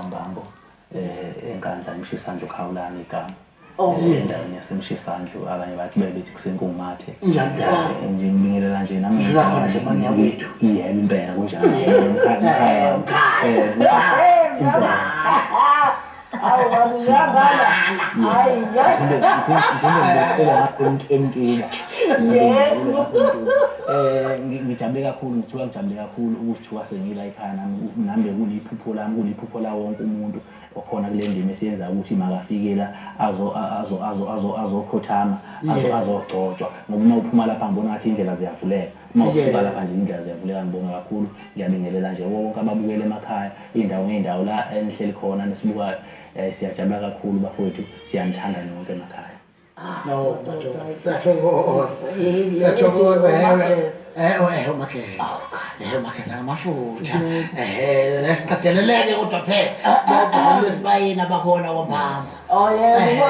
kwaMbambo eNkandla eMshisandlu Khawulani igama. Oh. Endaweni yaseMshisandlu abanye bathi bebethi kuseNkumathe. Njalo njalo. Nje ngibingelela nje nami. Ngidlula khona nje mani yakwethu. Yebo impela kunjalo. Umkhaya umkhaya wami. Impela. Awu baba uyangala. Hayi Emtuba. Eh ngijabule kakhulu ngithuka ngijabule kakhulu ukuzithuka sengila ekhaya nami nami bekuliphupho lami kuliphupho la wonke umuntu okhona kule ndima esiyenza ukuthi makafike la azo azo azo azo azokhothama azo azogcotshwa ngoba uma uphuma lapha ngibona ngathi indlela ziyavuleka uma usuka lapha nje indlela ziyavuleka. Ngibonga kakhulu, ngiyabingelela nje wonke ababukele emakhaya iy'ndawo ngey'ndawo la enihleli khona nisibukayo. Siyajabula kakhulu bafowethu, siyanithanda nonke emakhaya. No, madoda, siyathokoza. Siyathokoza ewe. Eh, eh, uMageza. Eh, uMageza ngamafutha. Eh, nesiqedeleleke kodwa phela. Bonke lesibayini abakhona kwaMphamba. Oh yebo.